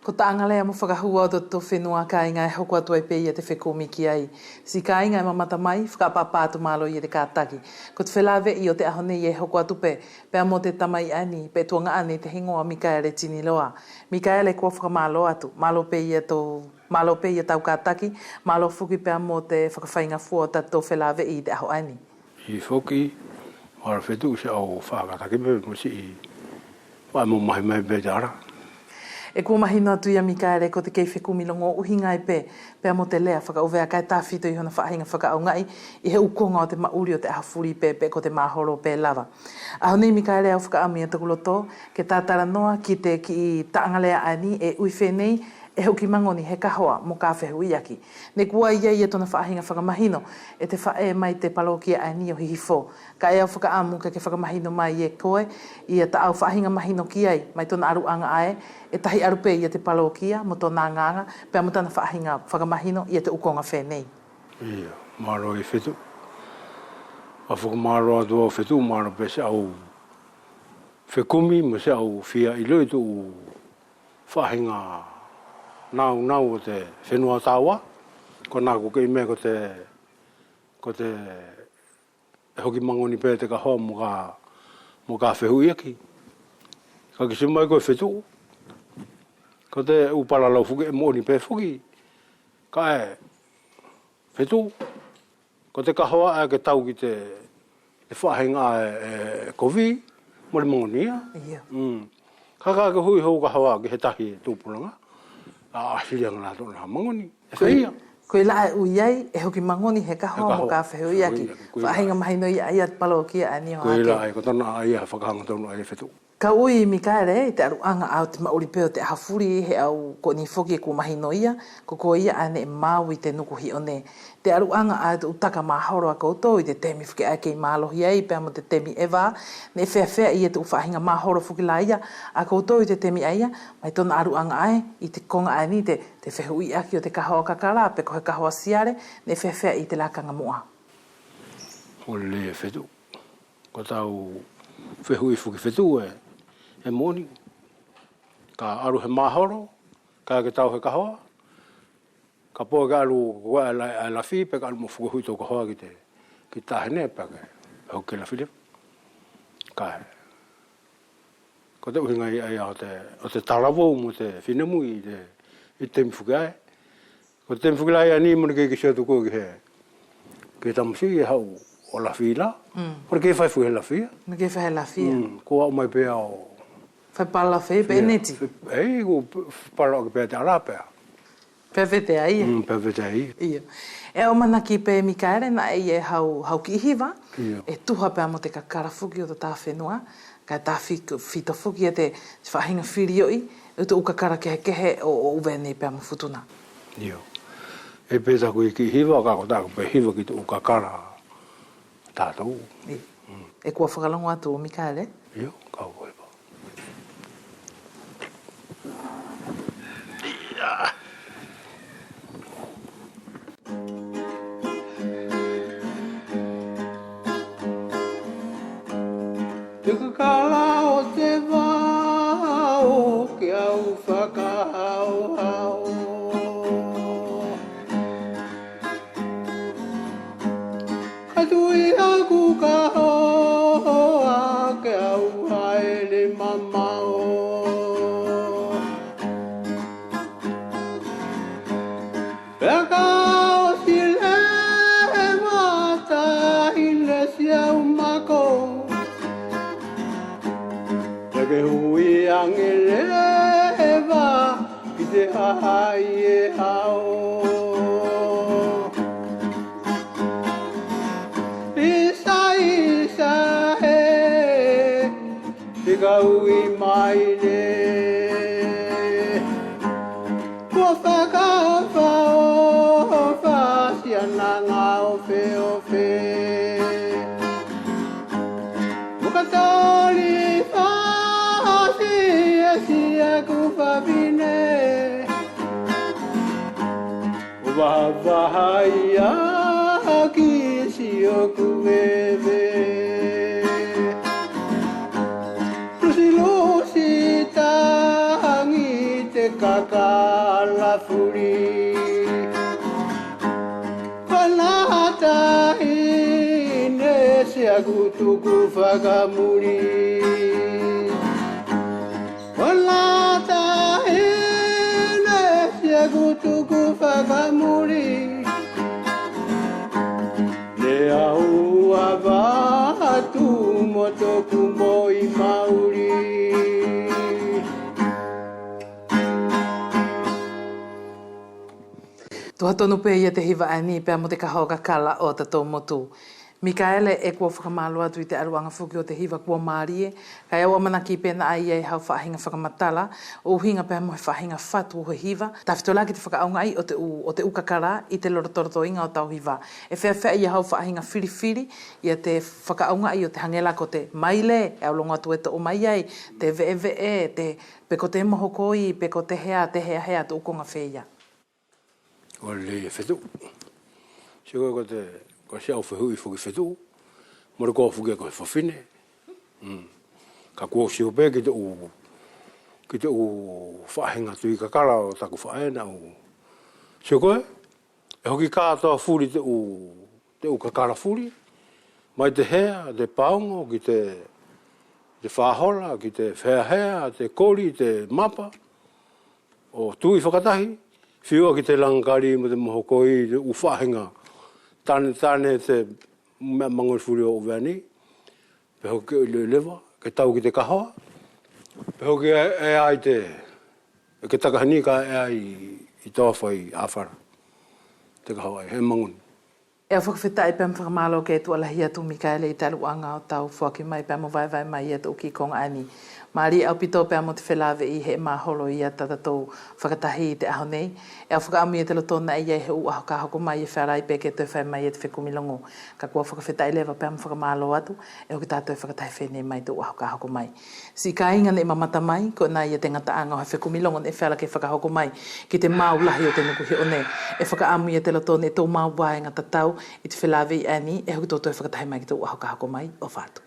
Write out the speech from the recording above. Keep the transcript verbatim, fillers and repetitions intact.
Ko taʻaga lea mo fakahua ʻo totatou fenua, kaiga, ʻe hoko atu ai pe ia te fekumi ki ai. Siʻi kaiga ʻe mamata mai, fakaʻapaʻapa atu, malo ia te kataki. Ko te felaveʻi ʻo te ʻaho nei ʻe hoko atu pe, pea mo te tamai ʻaeni, pe tuagaʻane ʻi te higoa Mikaele Tiniloa. Mikaele, kua fakamalo atu, malo pe ia tou, malo pe ia tau kataki, malo foki pea mo te fakafaigafua ʻo totatou felaveʻi ʻi te ʻaho ʻaeni. ʻIo foki, malo Fetuʻu siʻau fakataki pe mo siʻi faʻa mamahi mai pe te ara. ʻE kua mahino atu ia Mikaele ko te kei fekumi logo ʻuhiga ai pe, pea mo te lea fakaʻuvea kae tafito ʻi hona faʻahiga fakaʻaogaʻi ʻi he ʻu koga ʻo te maʻuli ʻo te ʻaho fuli pe, pe ko te maholo pe lava. ʻAho nei Mikaele au fakaʻamu ia toku loto ke talatala noa ki te kiʻi taʻaga lea ʻaeni ʻe ui fenei, ʻe hoki magoni he kahoa moka fehuʻiʻaki. Neʻe kua ʻi ai ia tona faʻahiga fakamahino e te faʻe mai te palokia ʻaeni ʻo Hihifo. Kaʻe au fakaʻamu ke ke fakamahino mai e koe ia taʻau faʻahiga mahino ki ai mai tona ʻaluʻaga ʻae, ʻe tahi alu pe ia te palokia mo tona agaaga, pea mo tana faʻahiga fakamahino ia te ʻu koga fenei. Ia, malo ia Fetuʻu. Au fakamalo atu au Fetuʻu, malo pe siʻau fekumi mo siʻau fia iloʻi te ʻu faʻahiga naunau ʻo te fenua taua. Ko naku kei meʻa ko te, ko te, ʻe hoki magoni pe te kahoa moka, moka fehuʻiʻaki. Kaʻe kiʻi mai koe Fetuʻu, ko te ʻu palalau foki ʻe moʻoni pe foki. Kaʻe Fetuʻu, ko te kahoa ʻae ke tau ki te, te faʻahiga ʻae ʻe kovi, mole magoni ia. Ia. Mm. Kaʻe ka ke hui hou kahoa ki he tahi tupulaga, ʻa, ʻa siliaga la tona magoni. ʻE feia. Koia la ʻe ui ai, ʻe hoki magoni he kahoa moka fehuʻiʻaki. Faʻahiga mahino ia ʻaia te palokia ʻaeni ʻo Hihifo. Koia la ʻae ko tana ʻaia fakahagatonu ʻaia Fetuʻu. Kau ui Mikaele, ʻi te ʻaluʻaga ʻo te maʻuli pe ʻo te ʻaho fuli, he ʻe au koʻeni foki ʻe kua mahino ia, ko koia ʻae neʻe maʻu ʻi te nuku hiʻone. Te ʻaluʻaga ʻo te ʻu taka maholo ʻa koutou ʻi te temi foki ʻae kei malohi ai, pea mo te temi ʻeva, neʻe feafeaʻi ia te ʻu faʻahiga maholo foki la ia ʻa koutou ʻi te temi ʻaia, mai tona ʻaluʻaga ʻae ʻi te koga ʻaeni te, te fehuʻiʻaki ʻo te kahoa kakala, pe ko he kahoa siale, neʻe feafeaʻi ʻi te lakaga muʻa. Mole Fetuʻu. Ko tau fehuʻi foki Fetuʻu ʻe, ʻe moʻoni. Ka alu he maholo, kaʻe ke tau he kahoa. Ka poʻo ke alu ko ʻae la-, ʻae lafi, pe ke alu mo fakahuʻi tou kahoa ki te, ki te taʻahine, pe ke, pe hoki ke lafi leva. Kaʻe. Ko te ʻuhiga ia ʻo te, ʻo te talavou mo te finemui ʻi te, ʻi te temi foki ʻae. Ko te temi foki la ia ʻaeni mole kei kisi atu koe ki he, ki he tamasiʻi ʻe haʻu ʻo lafi la. Mm. Mole kei fai foki he lafi ia. Mole kei fai he lafi ia. Mm, ko au mai pea ʻo fai palalau pe neti. Ei, ko palalau ake pea te ala pea. Pea vete ai. Mm, pea vete ai. Io. ʻE au manatu pe Mikaele naʻa ʻe hau, hau kiʻi hiva. Io. ʻE tuha pea mo te kakala foki ʻo tota fenua. Kaʻe tafito foki ia te faʻahiga filioʻi ʻo te ʻu kakala kehekehe ʻo, ʻo ʻUvea nei pea mo Futuna. Io. ʻE pe taku kiʻi hiva, kaʻe ko taku pe hiva ki te ʻu kakala ʻa tatou. Io. Mm. ʻE kua fakalogo atu Mikaele? Io, kau hiva. Ia. Te kakala ʻo te vao ke au fakahaohao. Ka tui haku kahoa ke au haele mamao. Pea ka ʻosi leva taʻahine siʻau mako, pea ke hui age leva ki te hahaʻi ʻe hao. Isa, isa ē, te kau ui mai nei. Kua fakaʻofoʻofa siʻana gaofe ʻo Mo ka tali fasi e siʻaku fafine, ʻo vahavaha ia ki siʻoku veve. Lusilusi ta Kakala fuli. Ko na taʻahine siʻaku tuku fakamuli. Ko na taʻahine siʻaku tuku fakamuli. Neʻe au ava atu mo toku moi maʻuli. Tuha tonu pe ia te hiva ʻaeni pea mo te kahoa kakala ʻo totatou motu. Mikaele, ʻe kua fakamalo atu ʻi te ʻaluʻaga foki ʻo te hiva kua malie, kaʻe au ʻamanaki pe naʻa ʻi ai hau faʻahiga fakamatala ʻo ʻuhiga pea mo he faʻahiga fatu ʻo he hiva, tafito la ki te fakaʻaogaʻi ʻo te ʻu, ʻo te ʻu kakala ʻi te lotolotoiga ʻo tau hiva. ʻE feafeaʻi ia hau faʻahiga filifili ia te fakaʻaogaʻi ʻo te hage la ko te maile, ʻe au logo atu ʻe toʻo mai ai, te veʻeveʻe, te, pe ko te mohokoi, pe ko te hea, te heahea, te ʻu koga feia. ʻO lelei e Fetuʻu. Sio koe ko te, ko siʻau fehuʻi foki Fetuʻu. Mole koa foki ko he fafine. Mm. Kaʻe kua sio pe ki te ʻu, ki te ʻu faʻahiga tui kakala ʻo taku faʻe naʻa ku sio koe. ʻE hoki katoa fuli te ʻu, te ʻu kakala fuli. Mai te hea, te paogo, ki te, te fahola, ki te heahea, te koli, te mapa. ʻO tui fakatahi, fiu ʻaki te lagakali mo te mohokoi, te ʻu faʻahiga tanetane, te meʻa magoni fuli ʻo ʻUvea nei, pe hoki ke ʻiloʻi leva ke tau ki te kahoa, pe hoki ʻe, ʻe ʻi ai te, ke taka heni kaʻe ʻi ai ʻi Toafa ʻi Afara te kahoa ʻaia, he magoni. ʻE au fakafetaʻi pea mo fakamalo ke tuʻa lahi atu Mikaele ʻi te ʻaluʻaga ʻo tau foaki mai pea mo vaevae mai ia te ʻu kiʻi koga ʻaeni. Malie ʻaupito pea mo te felaveʻi he ʻe maholo ia tatatou fakatahi ʻi te ʻaho nei. ʻE au fakaʻamu ia te loto naʻa ʻi ai he ʻu ʻaho ka hoko mai ʻe feala ai pe ke toe fai mai ia te fekumi logo. Kaʻe kua fakafetaʻi leva pea mo fakamalo atu, ʻe hoki ta toe fakatahi feneʻi mai te ʻu ʻaho ka hoko mai. Siʻi kaiga neʻe mamata mai, ko ʻena ia te gataʻaga ʻo he fekumi logo neʻe feala ke fakahoko mai ki te maʻu lahi ʻo te nuku hiʻo nei. ʻE fakaʻamu ia te loto neʻe tou maʻu vaega tatau ʻi te felaveʻi ʻaeni, ʻe hoki tou toe fakatahi mai ki te ʻu ʻaho ka hoko mai, ʻofa atu.